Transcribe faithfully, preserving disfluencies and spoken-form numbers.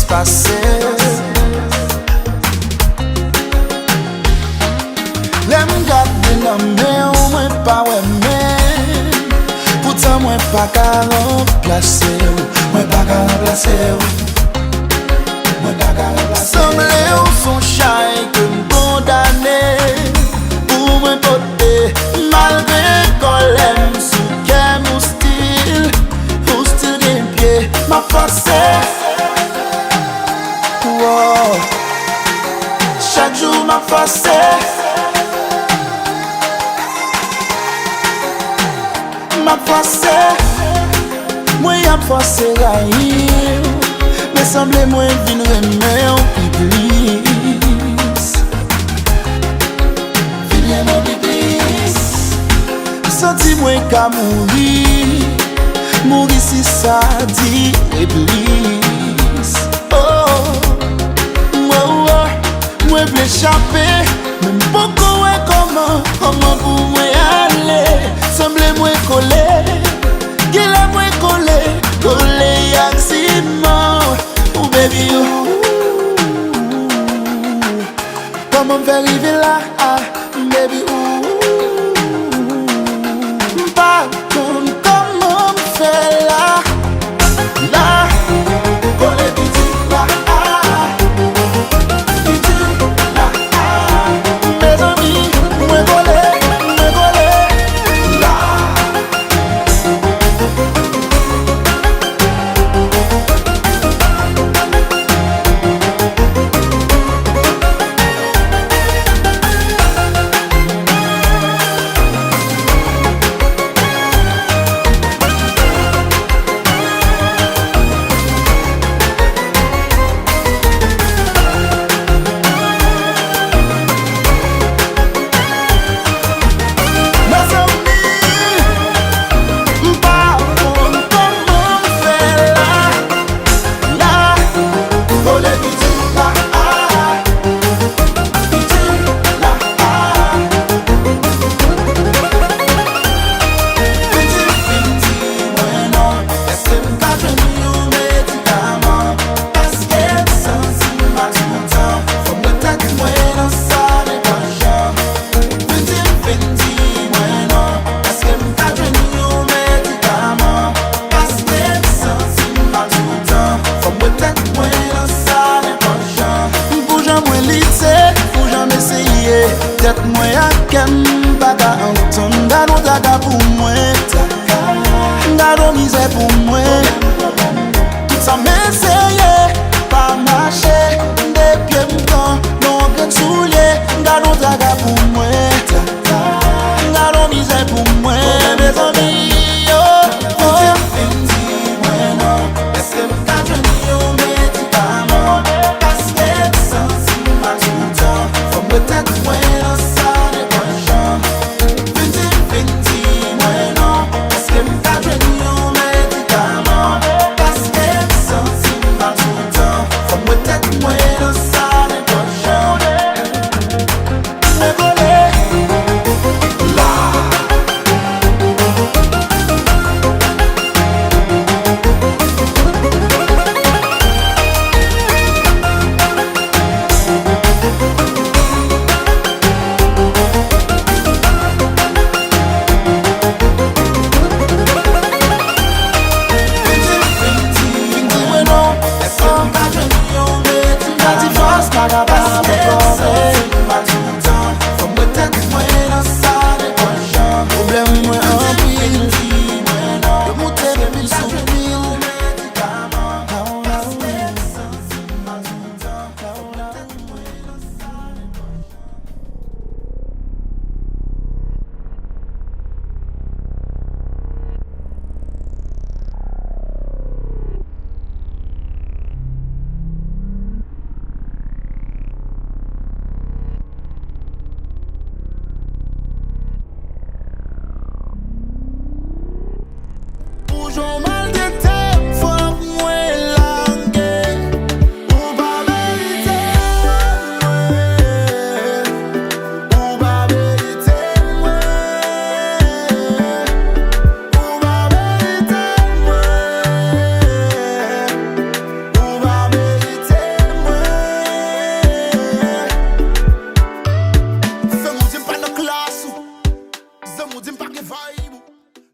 pase. Lè m gade nan men w, mwen pa wè menm. Poutan mwen pa ka ranplase w. Mwen pa ka ranplase w. Mwen pa ka ranplase w. Sanble w s on chay ke m kondane pou mwen pote. Malgre kòlè m sou kè m, ou still, ou still gen pye. M ap fòse. Wow. Chak jou m ap fòse. M ap fòse. Mwen ap fòse rayi w. Men sanble mwen vin renmen w pi plis. Vin renmen w pi plis. M santi mwen ka mouri. Mouri si sa dire plis. Oh, mwen, oh, mwen vle chape, men m poko wè kòman, kòman pou mwen ale. Sanble mwen kole, genlè mwen kole, kole ak siman. Ou baby, ou. Kòman m fè rive la, ah, baby, ou. M pa konn kòman m fè la, la. Kole piti la, ah, piti la, ah. Mezanmi, mwen kole, mwen kole la. Mezanmi, m pa konn kòman m fè la, la, kole piti la, ah, piti la, ah. Piti, piti, mwen non, èske m ka jwenn yon medikaman? Paske m santi m mal toutan. Fò m wè tèt mwen nan sa nenpòt jan. Vin di m, vin di mwen non, èske m ka jwenn yon medikaman? Paske m santi m mal toutan. Fò m wè tèt mwen nan sa nenpòt jan. Pou jan mwen lite, pou jan m eseye, tèt mwen ak kè m pa ka antann. Gade yon traka pou mwen, traka. Gade yon mizè pou mwen. Tout sa m eseye pa mache. De pye m pran nan yon grenn soulye. Gade yon traka pou mwen. Gade yon mizè pou mwen, mezanmi, yo. Vin di m, vin di mwen non, èske m ka jwenn yon medikaman? Paske m santi m mal toutan. Fò m wè tèt mwen nan sa nenpòt jan. Vin di m, vin di mwen non, èske m ka jwenn yon medikaman? Paske m santi m mal toutan. Fò m wè tèt mwen nan sa nenpòt jan. Mwen kole la.